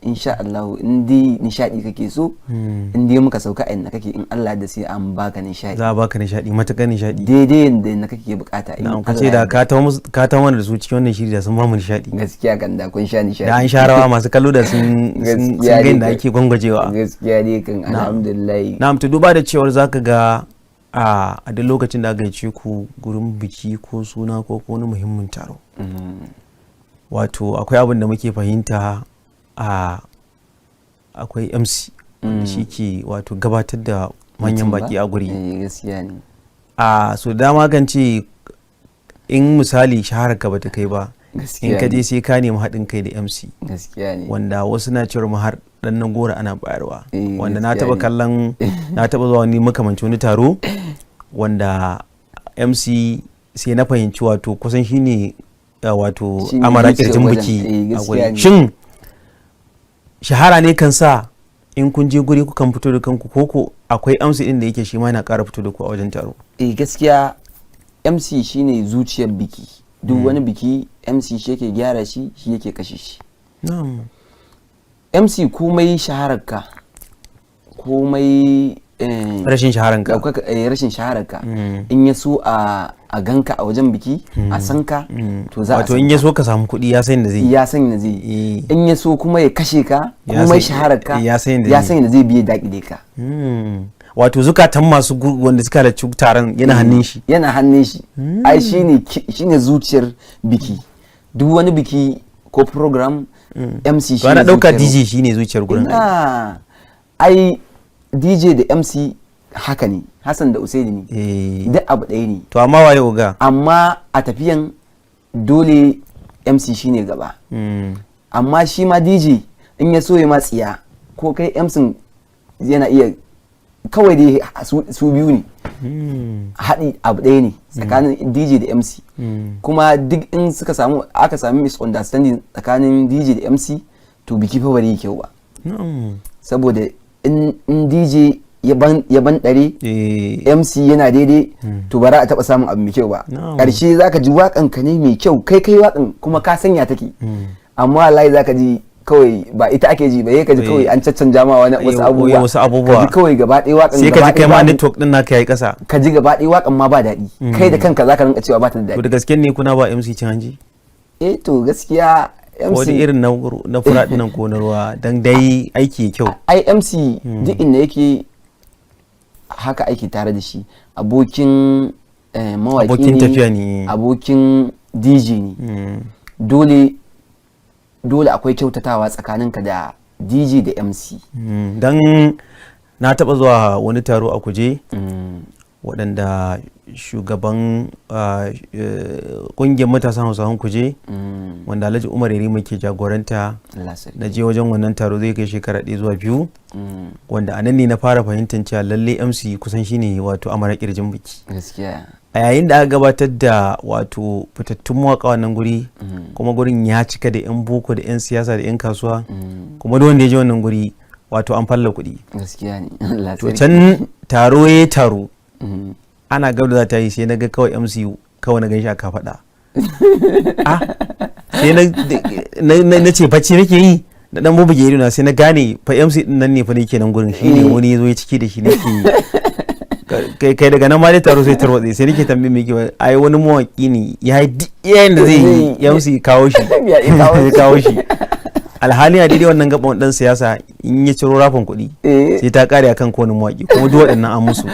Insha Allah, in dai nishadi kake so, in dai muka sauka a inda kake, in Allah da sai an baka nishadi. Za a baka nishadi, matuƙar nishadi. Daidai yanda na kake bukata, in Na'am, ka Allah ce da ya ka tawo mana da su cikin wannan shiri, da sun ba mu nishadi. Gaskiya kan da kun sha nishadi. Da an sha rawa, masu kallo da sun Gaskiya ga ne inda kan. ake gwangwajewa. Gaskiya ne kan, alhamdulillah. Na'am, to duba da cewar zaka ga a duk lokacin da aka gayyace ku gurin biki ko suna ko wani muhimmin taro, wato akwai abin da muke fahimta, akwai MC wanda shi ke wato gabatar da manyan Mutum ba? baki a guri. Eh, gaskiya ne. A so dama kan ce in misali shahararka bata kai ba, in Gaskiya ka ne. je sai ka nemi haɗin kai da MC, Gaskiya ne. wanda wasu na cewar ma har dan na gora ana bayarwa, wanda na Gaskiya taba ne. kallon, na taba zuwa wani makamancin wani taro wanda MC sai na fahimci wato kusan shine wato Shine amara zuciyar kirjin wajen. biki Eh, a guri. gaskiya ne. Shin shahara ne kan sa in kun je guri kukan fito da kanku, koko akwai MC din da yake shi ma yana ƙara fito da ku a wajen taro? Eh, gaskiya MC shine zuciyar biki. Duk wani biki MC shi yake gyara shi, shi yake kashe shi. MC, komai shahararka, komai Rashin shaharanka. Ɗaukaka, rashin shahararka, in ya so a ganka a wajen biki, a san ka, to za a Wato san in ya so ka samu kuɗi, ya san da zai yi. Ya san yadda zai yi. In ya so kuma ya kashe ka, Ya komai shahararka, ya san yadda ya zai san yadda zai biye daƙile ka. Wato zukatan masu wanda suka halarci taron yana hannun shi. Yana hannun shi. Ai shine zuciyar biki. Duk wani biki ko program, MC To ana shine ɗauka zuciyar. DJ shine zuciyar gurin ai. Ina, ai DJ da MC haka ne, Hassan da Usaini ne. Duk abu ɗaya ne. To amma waye oga? Amma a tafiyan dole MC shine gaba. Amma shi ma DJ in ya so ya ma tsiya, ko kai MC yana iya, kawai dai su biyu ne, haɗi abu ɗaya ne tsakanin DJ da MC. Kuma duk in suka samu, aka sami misunderstanding tsakanin DJ da MC, to biki fa bari yi kyau ba. Saboda in DJ ya ban ɗare, MC yana daidai, to ba za a taɓa samun abu mai kyau ba. Ƙarshe zaka ji waƙan ka ne mai kyau, kai kai waƙan kuma ka sanya take, amma wallahi zaka ji kawai ba ita ake ji ba. Sai ka ji kawai an caccanja ma wani wasu abubuwa. Wasu abubuwa. Ka ji kawai gaba ɗaya waƙan Sai ka gaba ji kai ɗaya ma network din naka yayi ƙasa. Ka ji gaba ɗaya waƙan ma ba daɗi. Kai da kanka zaka rinka cewa ba ta da To daɗi. da gaske ne kuna ba MC cin hanci? Eh, to gaskiya MC Wani irin na fura dinnan ko na ruwa, dan dai aiki ya kyau. Ai MC duk inda yake haka aiki tare da shi, abokin mawaki Abokin ne, tafiya ne. abokin DJ ne. Dole dole akwai kyautatawa tsakaninka da DJ da MC. Dan na taba zuwa wani taro a Kuje waɗanda shugaban ƙungiyar matasan Hausawan Kuje, wanda Alhaji Umar Yarima ke jagoranta. Allah sarki. Na je wajen wannan taro zai kai shekara 1 zuwa 2, wanda a nan ne na fara fahimtar cewa lalle MC kusan shine wato amara kirjin biki. A yayin da aka gabatar da wato fitattun mawaka wannan guri, kuma gurin ya cika da 'yan boko da 'yan siyasa da 'yan kasuwa, kuma duk wanda ya je wannan guri wato an falla kuɗi. Gaskiya ne, Allah To sarki. can taro ya taro, ana gab da za ta yi, sai na ga kawai MC, kawai na gan shi a kafaɗa. Ah, sai na ce bacci nake yi, na dan bubuge ido na, sai na gane fa MC din nan ne fa nake nan gurin, shine wani ya zo ya ciki da shi nake kai kai. Daga nan ma dai taro sai tarwatse. Sai nake tambaye me yake, ai wani mawaki ne ya yi duk yayin da zai yi, MC kawo shi. Ya yi kawo ya shi. kawo shi. Alhali a daidai wannan gaban dan siyasa in ya ciro rafin kuɗi, sai ta kare akan kowane mawaki, kuma duk waɗannan an musu.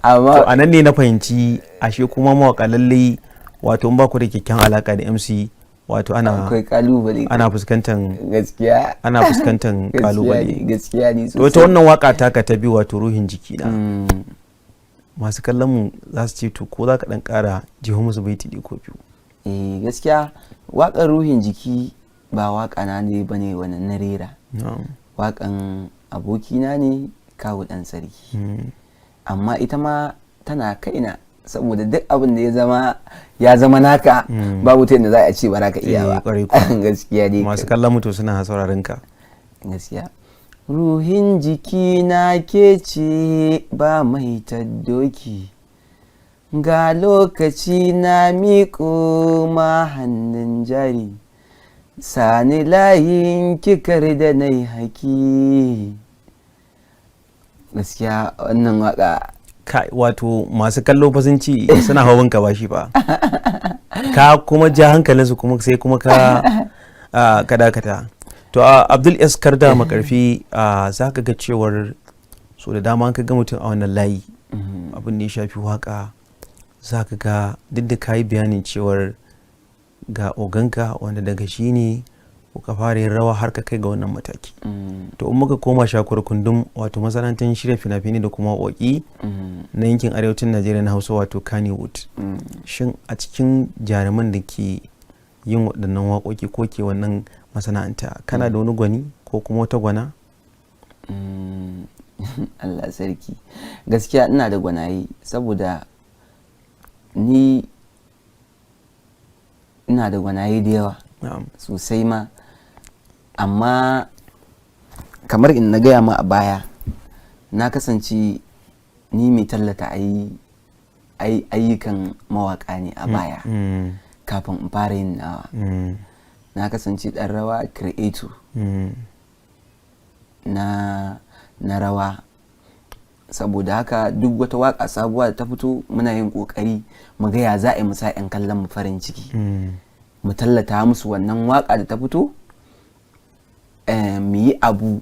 Amma To a nan ne na fahimci ashe kuma mawaka lallai wato in ba ku da kyakkyawan alaka da MC, wato ana akwai kalubale. Ana fuskantar ana fuskantar Gaskiya kalubale. ne, gaskiya ne To ita sosai. wannan waka taka ta biyu, wato Ruhin Jikina. Masu kallon mu za su ce, to ko za ka dan kara jiho musu baiti ɗaya ko biyu? Eh, gaskiya waƙar Ruhin Jiki ba waƙa na ne bane wannan na rera. Waƙan abokina ne, Kawu Ɗan Sarki. Amma ita ma tana kaina, saboda duk abin da ya zama ya zama naka, babu ta yadda za a ce ba za ka iya Eh, ba. Kwarai kuwa. Gaskiya ne. Masu kallon mu to suna sauraron ka. Gaskiya ruhin jiki na ke ce, ba mai doki. Ga lokaci na miƙo ma hannun jari, sani layin kikar da na yi haki. Gaskiya wannan waka. Kai, wato masu kallo fa sun ci suna hawan ka bashi fa, ka kuma ja hankalinsu, kuma sai kuma ka dakata. To a Abdul S Karda Makarfi, za ka ga cewar so da dama ka ga mutum a wannan layi, abin da ya shafi waka, za ka ga duk da ka yi bayanin cewar ga oganka wanda daga shi ne kuka fara yin rawa har ka kai ga wannan mataki. To, in muka koma Shakur Kundum, wato masana'antar shirya fina-finai da kuma waƙoƙi na yankin arewacin Najeriya na Hausa, wato Kannywood, shin a cikin jaruman da ke yin waɗannan waƙoƙi ko ke wannan masana'anta, kana da wani gwani ko kuma wata gwana? Allah sarki, gaskiya ina da gwanaye, saboda ni ina da gwanaye da yawa sosai ma. Amma kamar in na gaya ma a baya, na kasance ni mai tallata ayyukan mawaka ne a baya kafin in fara yin nawa. Na kasance ɗan rawa, creator na rawa. Saboda haka duk wata waka sabuwa da ta fito, muna yin kokari mu ga ya za a yi mu sa 'yan kallon mu farin ciki, mu tallata musu wannan waka da ta fito, mu yi abu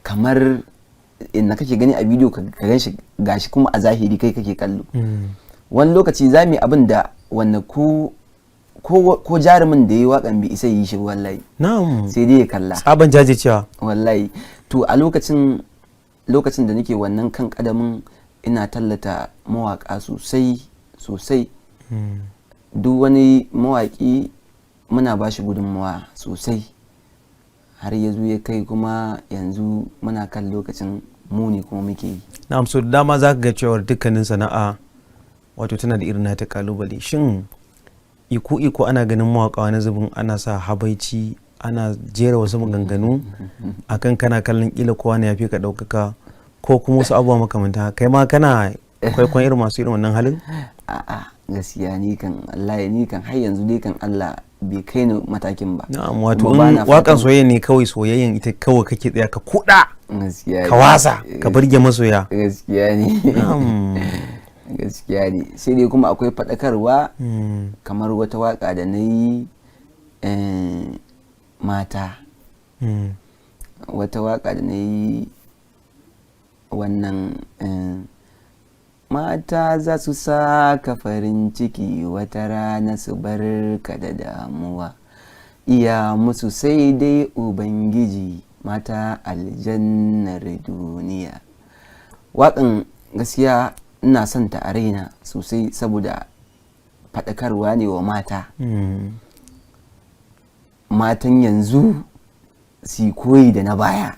kamar inda kake gani a bidiyo, ka gan shi gashi kuma a zahiri kai kake kallo. Wani lokaci za mu yi abin da wanda ko jarumin da ya yi wakan bai isa yi shi ba wallahi, sai dai ya kalla. Tsaban jajircewa. Wallahi. To, a lokacin da nake wannan kan kadamin, ina tallata mawaka sosai sosai. Duk wani mawaki muna ba shi gudunmawa sosai, har ya zo ya kai kuma yanzu muna kan lokacin mu ne kuma muke yi. Na'am, so da dama za ka ga cewar dukkanin sana'a wato tana da irin nata kalubale. Shin iko iko ana ganin mawaka wani zubin ana sa habaici, ana jera wasu maganganu akan kana kallon kila kowa ne ya fi ka ɗaukaka ko kuma wasu abubuwa makamanta haka. Kai ma kana kwaikwayon irin masu irin wannan halin? A'a, gaskiya ni kan Allah, ni kan har yanzu dai kan Allah bai kai ni matakin ba. Na'am, wato Kuma in bana wakan fatan- soyayya ne kawai, soyayyan ita kawai kake tsaya ka kuɗa, Gaskiya ka ne. wasa, ka burge masoya. Gaskiya ne. Gaskiya ne. Sai dai kuma akwai faɗakarwa, kamar wata waka da na yi, mata. Wata waka da na yi wannan, mata za su saka farin ciki, wata rana su bar ka da damuwa, iya musu sai dai Ubangiji, mata aljannar duniya. Waƙan gaskiya ina son ta a raina sosai, saboda faɗakarwa ne wa mata, matan yanzu su koyi da na baya.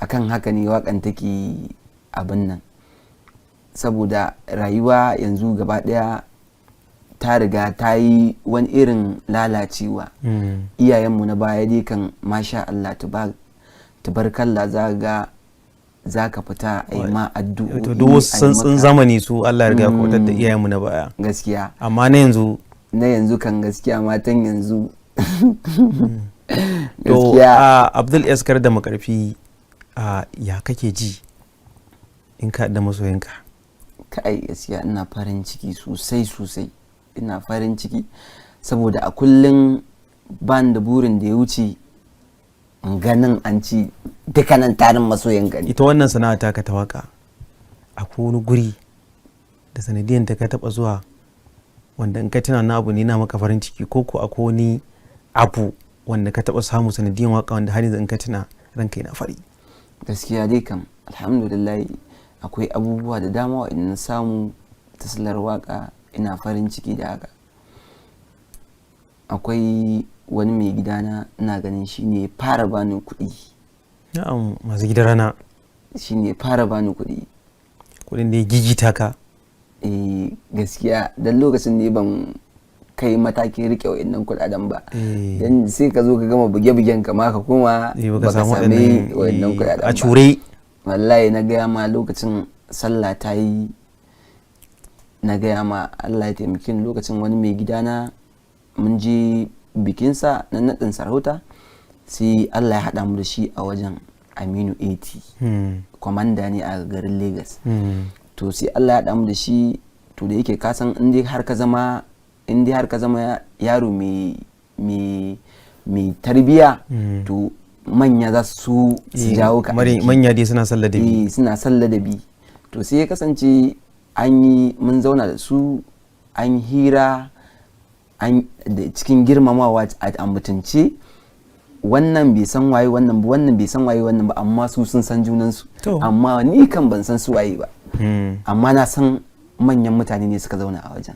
Akan haka ne waƙan take abin nan, saboda rayuwa yanzu gaba ɗaya ta riga ta yi wani irin lalacewa. Iyayenmu na baya dai kan masha Allah, tubarkalla, za ga za ka fita a yi ma addu'o'i, To, duk wasu a yi santsin zamani su Allah ya riga ya kubutar da iyayenmu na baya. Gaskiya. Amma na yanzu? Na yanzu kan gaskiya matan yanzu To, gaskiya. A Abdul S Karda Makarfi, a ya kake ji in ka da masoyanka? Kai, gaskiya ina farin ciki sosai sosai. Ina farin ciki saboda a kullum ban da burin da ya wuce in ganin an ci dukkanin tarin masoyan gani. Ita wannan sana'a taka ta waka, akwai wani guri da sanadiyan ta ka taba zuwa wanda in ka tuna na abu ne na maka farin ciki, ko ko akwai wani abu wanda ka taba samu sanadiyan waka wanda har yanzu in ka tuna ranka yana fari? Gaskiya dai kam alhamdulillah. Akwai abubuwa da dama waɗanda na samu ta silar waka, ina farin ciki da haka. Akwai wani mai gidana, ina ganin shi ne fara bani kuɗi. Na'am, masu gidan rana. Shi ne fara bani kuɗi. Kuɗin da ya gigita ka. Eh, gaskiya, dan lokacin ne ban kai matakin rike wa'annan kuɗaɗen ba. Dan sai ka zo ka gama buge-bugen ka ma ka koma baka baka samu sami waɗannan wa'annan kuɗaɗen a ba. cure. Wallahi na gaya ma, lokacin sallah ta yi, na gaya ma, Allah ya taimake ni, lokacin wani mai gidana mun je bikinsa na naɗin sarauta, sai Allah ya haɗa mu da shi a wajen Aminu 80. Kwamanda ne a garin Lagos. To sai Allah ya haɗa mu da shi. To da yake ka san in dai har ka zama yaro mai tarbiya, to manya za su su jawo ka a jiki. Manya dai suna son ladabi. Eh, suna son ladabi. To sai ya kasance an yi mun zauna da su, an yi hira, an da cikin girmamawa, a mutunce. Wannan bai san waye wannan ba, wannan bai san waye wannan ba, amma su sun san junansu. Amma ni kan ban san su waye ba. Amma na san manyan mutane ne suka zauna a wajen.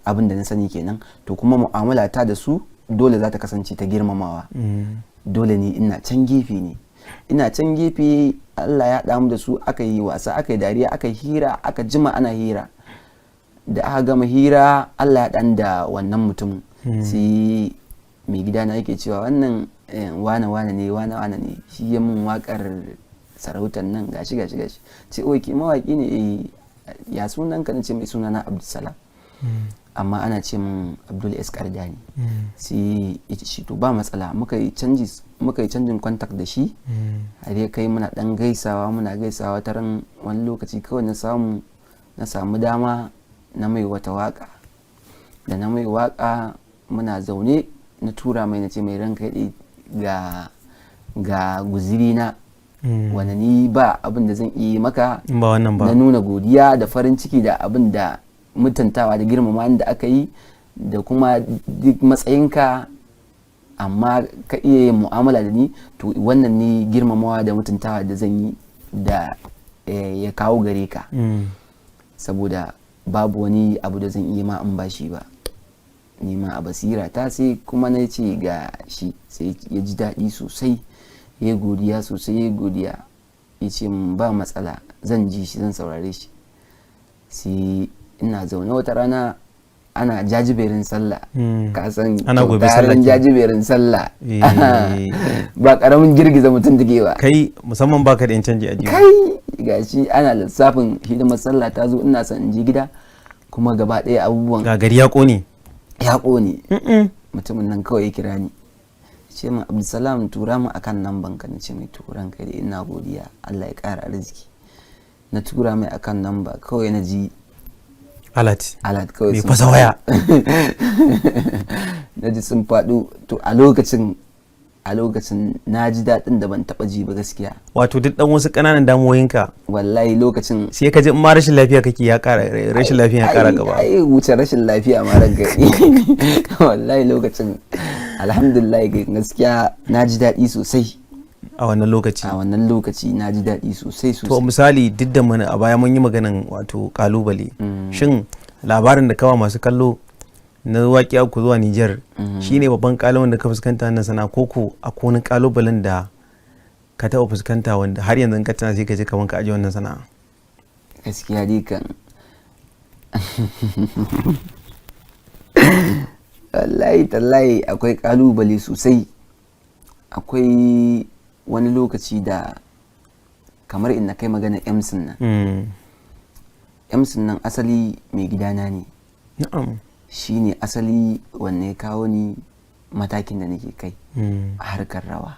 Abin da na sani kenan. To kuma mu'amala ta da su dole za ta kasance ta girmamawa. Dole ne, ina can gefe ne, ina can gefe. Allah ya haɗa mu da su, aka yi wasa, aka yi dariya, aka yi hira, aka jima ana hira. Da aka gama hira, Allah ya ɗan da wannan mutumin, sai mai gida na yake cewa, "Wannan wane wane ne, wane wane ne, shi ya mun wakar sarautar nan, gashi gashi gashi." Ce, "Oke, mawaki ne? Eh, ya sunan ka?" Ce mai, "Sunana Abdulsalam, amma ana ce min Abdul S Kardani." Sai ya ce shi, "To ba matsala." Muka yi canjin contact da shi. Har ya kai muna dan gaisawa, muna gaisawa. Ta ran wani lokaci kawai na samu dama na mai wata waka. Da na mai waka, muna zaune, na tura mai, na ce mai, "Ranka ya ga ga guziri na, wanda ni ba abin da zan iya maka in ba wannan ba na nuna godiya da farin ciki da abin da mutuntawa da girmama da aka yi da kuma duk matsayinka, amma ka iya yin mu'amala da ni. To wannan ne girmamawa da mutuntawa da zan yi da ya kawo gare ka, saboda babu wani abu da zan iya ma in ba shi ba, ni ma a basira ta." Sai kuma na ce ga shi, sai ya ji daɗi sosai, ya godiya sosai, ya godiya, ya ce min, "Ba matsala, zan ji shi, zan saurare shi." Sai ina zaune wata rana ana jajiberin sallah. Ka san Ana gobe sallah taron kenan. jajiberin sallah ba karamin girgiza mutum take ba. Kai, musamman baka da yan canji a jiya. Kai, gashi ana lissafin hidimar sallah ta zo, ina son in je gida, kuma gaba ɗaya abubuwan Ga gari ya kone. Ya ƙone. Mutumin nan kawai ya kira ni, ce min, "Abdulsalam, tura mu akan namban ka." Na ce mai, "Turan kai da ina godiya, Allah ya ƙara arziki." Na tura mai akan namba, kawai na ji Alert. Alert kawai Mai sun fasa faɗo. waya. Na ji sun faɗo. To a lokacin na ji daɗin da ban taɓa ji ba gaskiya. Wato duk dan wasu ƙananan damuwoyinka Wallahi lokacin sai ka ji in ma rashin lafiya kake, ya ƙara rashin lafiya, ya ƙara gaba. Ai wuce rashin lafiya ma, ranka. Wallahi lokacin, alhamdulillah, gaskiya na ji daɗi sosai. A wannan lokaci. A wannan lokaci na ji daɗi sosai To sosai. misali, duk da mana a baya mun yi maganan wato kalubale, shin labarin da kawa masu kallo na waƙiya ku zuwa Nijar shine babban kalubalen da ka fuskanta na sana, koko akwai wani kalubalen da ka taɓa fuskanta wanda har yanzu in ka tana sai ka ji kaman ka aje wannan sana'a? Gaskiya dai kan, wallahi tallahi akwai kalubale sosai. Akwai wani lokaci da kamar inna kai magana emsin nan. Emsin nan asali mai gidana ne. Shi ne asali wanne ya kawo ni matakin da nake kai a harkar rawa,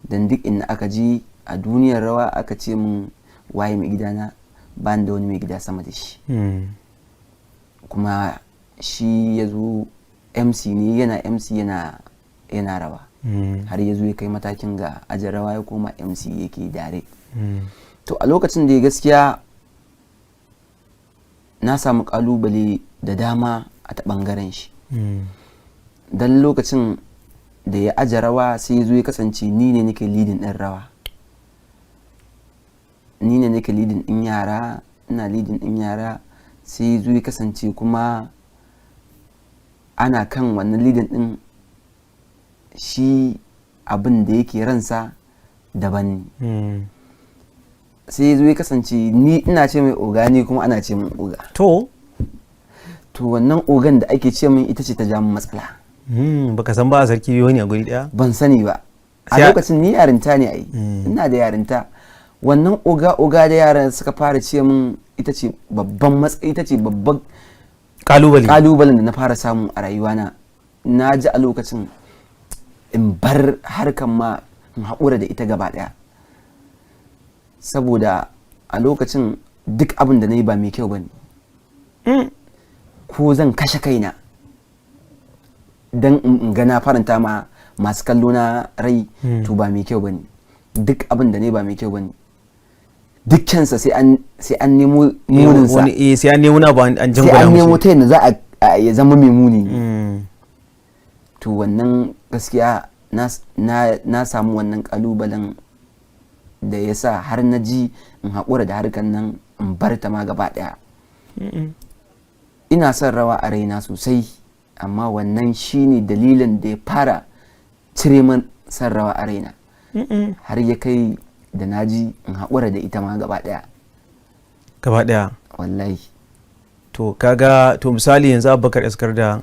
don duk inda aka ji a duniyar rawa aka ce mun waye mai gidana, ba da wani mai gida sama da shi. Kuma shi ya zo MC ne, yana MC, yana rawa, har ya zo ya kai matakin ga ajin rawa, ya koma MC yake direct. To a lokacin da ya gaskiya na samu kalubale da dama a ta bangaren shi, don lokacin da ya aje rawa, sai ya zo ya kasance ni ne nake leading ɗin rawa. Ni ne nake leading din yara, ina leading din yara, sai zo ya kasance kuma ana kan wannan leading din, shi abin da yake ransa daban ne. Sai zo ya kasance ni ina ce mai oga ne, kuma ana ce min oga. To wannan ogan da ake ce min ita ce ta ja min matsala. Baka san ba a sarki biyu ne a guri daya. Ban sani ba a lokacin, ni yarinta ne ai. Ina da yarinta. Wannan oga oga da yaran suka fara ce min ita ce babban matsayi, ita ce babban kalubale. Kalubalen da na fara samu a rayuwana. Na ji a lokacin in bar harkan ma, in haƙura da ita gaba ɗaya, saboda a lokacin duk abin da na yi ba mai kyau ba ne. Ko zan kashe kaina don in ga na faranta ma masu kallo na rai, to ba mai kyau ba ne. Duk abin da na yi ba mai kyau ba ne, dukkansa sai an nemo muninsa. Wani sai an nemo na ba an Sai jangwala an nemo musu. ta yadda za a ya zama mai muni ne. To wannan gaskiya na samu wannan kalubalen da ya sa har na ji in haƙura da harkar nan, in bar ta ma gaba ɗaya. Ina son rawa a raina sosai, amma wannan shine dalilin da ya fara cire min son rawa a raina, har ya kai da na ji in haƙura da ita ma gaba ɗaya. Gaba daya. Wallahi. To kaga, to misali yanzu Abubakar Eskarda,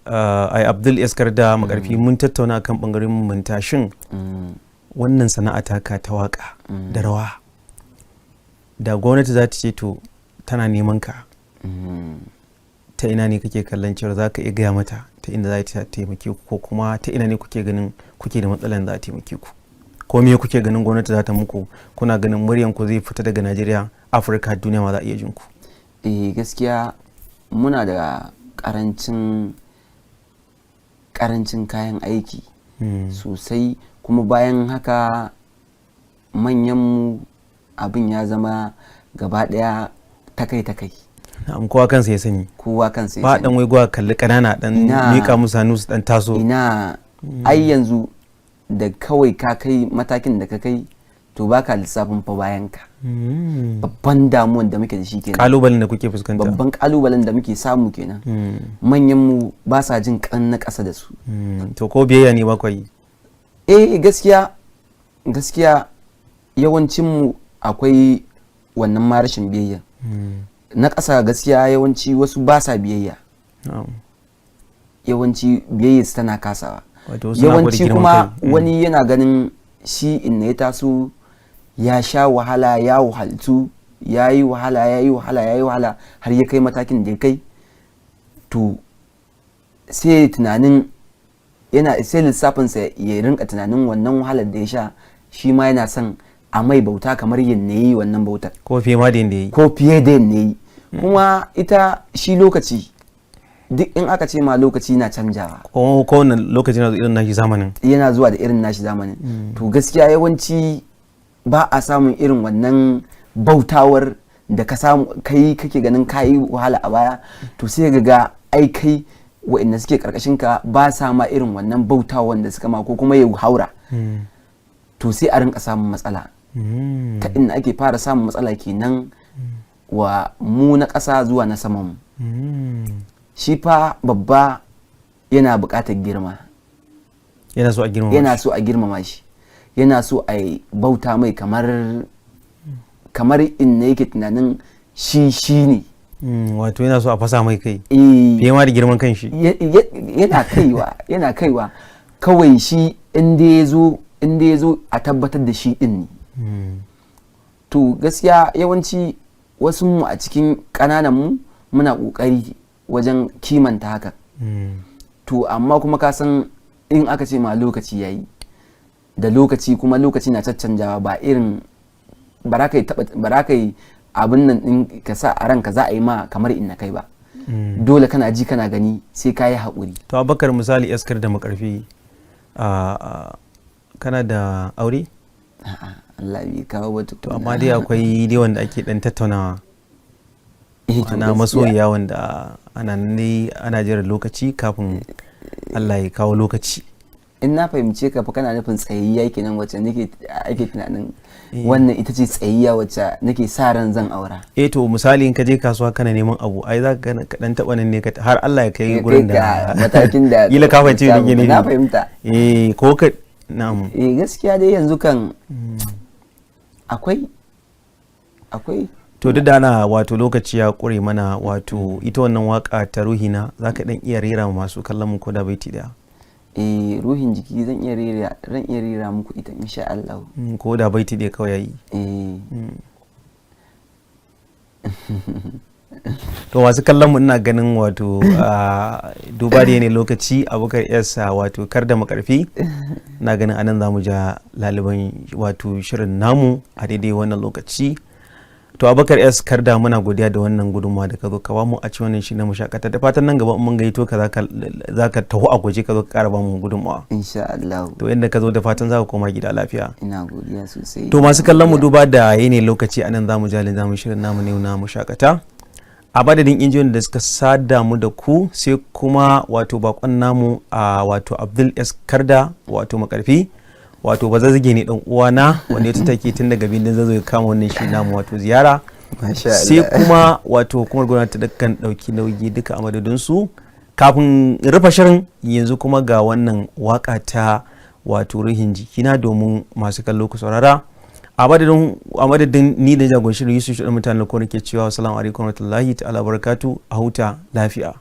ai Abdul Eskarda Makarfi, mun tattauna kan bangaren muntashin wannan sana'a taka ta waka da rawa. Da gwamnati za ta ce to tana neman ka, ta ina ne kake kallon cewa za ka iya gaya mata ta inda za ta taimake ku, ko kuma ta ina ne kuke ganin kuke da matsalan za a taimake ku, ko me kuke ganin gwamnati za ta muku, kuna ganin muryan ku zai fita daga Najeriya, Afirka, duniya ma za a iya jin ku? Eh, gaskiya muna da karancin kayan aiki sosai. Kuma bayan haka manyanmu abin ya zama gaba daya takai-takai. Na'am, kowa kansa ya sani. Kowa kansa ya Ba sani. dan waigwa kalli kanana dan Ina. mika musu hannu su dan taso. Ina, ai yanzu da kawai ka kai matakin da ka kai, to baka lissafin fa bayan ka. Babban damuwan da muke da shi kenan. Kalubalen da kuke fuskanta. Babban kalubalen da muke samu kenan. Manyanmu ba sa jin kan na ƙasa da su. To ko biyayya ne ba kwa yi? Eh, gaskiya gaskiya yawancinmu akwai wannan ma rashin biyayya na ƙasa. Gaskiya yawanci wasu ba sa biyayya. Yawanci biyayya su tana kasawa. Wato wasu na gwada Yawanci girman kuma kai. Wani yana ganin shi inna ya taso ya sha wahala, ya wahaltu, ya yi wahala, ya yi wahala, ya yi wahala har ya kai matakin da ya kai, to sai tunanin yana sai lissafinsa ya rinka tunanin wannan wahalar da ya sha, shi ma yana son a mai bauta kamar yadda ya yi wannan bautar. Ko fiye ma da yadda ya yi. Ko fiye da yadda ya yi. Kuma ita shi lokaci, duk in aka ce ma lokaci na canjawa. Ko kowane lokaci na irin nashi zamanin. Yana zuwa da irin nashi zamanin. To gaskiya yawanci ba a samun irin wannan bautawar da ka samu kai kake ganin kayi wahala a baya, to sai ga ga ai kai wa'anda suke karkashin ka ba sa ma irin wannan bautawar da suka ma, ko kuma ya haura, to sai a rinka samun matsala. Ta inda ake fara samun matsala kenan wa mu na ƙasa zuwa na saman mu. Shi fa babba yana buƙatar girma. Yana so a girmama Yana shi. so a girmama shi, yana so a yi bauta mai kamar inna yake tunanin shi shi ne. Wato yana so a fasa mai kai Eh, fiye ma da girman kan shi. Yana kaiwa kawai shi inda ya zo a tabbatar da shi din ne. To gaskiya yawanci wasu mu a cikin ƙananan mu muna ƙoƙari wajen kimanta haka. To amma kuma ka san in aka ce ma lokaci yayi da lokaci, kuma lokaci na caccanjawa, ba irin ba za ka yi taɓa ba za ka yi abin nan ɗin ka sa a ranka za a yi ma kamar inna kai ba. Dole kana ji kana gani sai ka yi haƙuri. To Abubakar, misali Eskar da Makarfi, kana da aure? A'a, Allah bai kawo ba To tukuna. amma dai akwai dai wanda ake dan tattaunawa? Eh, to Ana gaskiya- masoyiya wanda ana nan dai ana jiran lokaci kafin Allah ya kawo lokaci. In na fahimce ka fa, kana nufin tsayayya kenan, wacce nake ake tunanin wannan ita ce tsayayya wacce nake sa ran zan aura? Eh, to misali in ka je kasuwa kana neman abu, ai za ka ka dan taba nan ne ka har Allah ya kai Ya kai gurin ka da matakin da kila ka fahimce ni nake nufi. Na fahimta. Eh, ko ka, na'am. Eh, gaskiya dai yanzu kan akwai. To, duk da ana wato lokaci ya kure mana, wato ita wannan waka ta "Ruhina" za ka dan iya rera ma masu kallon mu ko da baiti daya? Eh, "Ruhin Jiki" zan iya rera muku ita insha Allah. Ko da baiti daya kawai yayi. Eh. To, masu kallon mu, ina ganin wato duba da yanayin lokaci, Abubakar yasa wato kar da makarfi, ina ganin anan za mu ja laliban wato shirin namu a daidai wannan lokaci. To, Abubakar S Karda, muna godiya da wannan gudunmawa da ka zo ka bamu a ci wannan shi na mushakata. Da fatan nan gaba in mun gaito ka zaka taho a guje ka zo ka kara bamu gudunmawa. Insha Allah. To, inda ka zo, da fatan za ka koma gida lafiya. Ina godiya sosai. To, masu kallon mu, duba da yanayin lokaci, anan zamu jalin zamu shirin namu ne na mushakata. A madadin injiyon da suka sada mu da ku, sai kuma wato bakon namu a wato Abdul S Karda, wato Makarfi, wato bazazzage ne, dan uwana wanda ya tattake tun daga bindin Zazzau ya kama wannan shi namu wato ziyara. Masha Sai Allah. kuma wato hukumar gwamnati dukkan dauki nauyi duka a madadin su. Kafin rufe shirin yanzu kuma, ga wannan waka ta wato "Ruhin Jikina" domin masu kallo ku saurara. A madadin ni da jagon shirin, Yusuf Shuɗin mutane ko nake cewa assalamu alaikum warahmatullahi ta'ala barakatu, a huta lafiya.